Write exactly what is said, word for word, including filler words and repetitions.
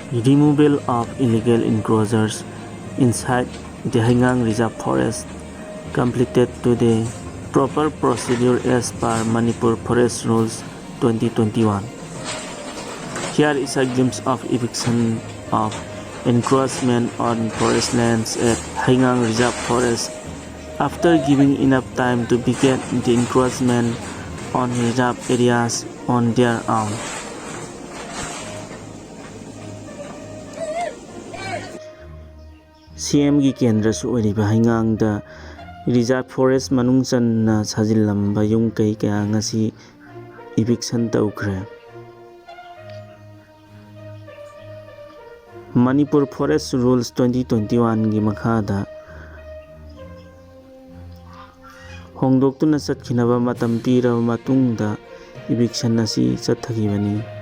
Removal of illegal encroachers inside the Haigang Reserve Forest completed today. Proper procedure as per Manipur Forest Rules twenty twenty-one. Here is a glimpse of eviction of encroachment on forest lands at Haigang Reserve Forest after giving enough time to vacate the encroachment on reserve areas on their own. ꯁꯤ ꯑꯦꯝꯒꯤ ꯀꯦꯟꯗ꯭ꯔꯁꯨ ꯑꯣꯏꯔꯤꯕ ꯍꯩꯉꯥꯡꯗ reserve forest ꯃꯅꯨꯡ ꯆꯟꯅ ꯁꯥꯖꯤꯜꯂꯝꯕ ꯌꯨꯝ ꯀꯩ ꯀꯌꯥ ꯉꯁꯤ eviction ꯇꯧꯈ꯭ꯔꯦ꯫ Manipur forest rules twenty twenty ꯋꯥꯟꯒꯤ ꯃꯈꯥꯗ ꯍꯣꯡꯗꯣꯛꯇꯨꯅ ꯆꯠꯈꯤꯅꯕ ꯃꯇꯝ ꯄꯤꯔꯕ ꯃꯇꯨꯡꯗ ꯏꯚꯤꯛꯁꯟ ꯑꯁꯤ ꯆꯠꯊꯈꯤꯕꯅꯤ꯫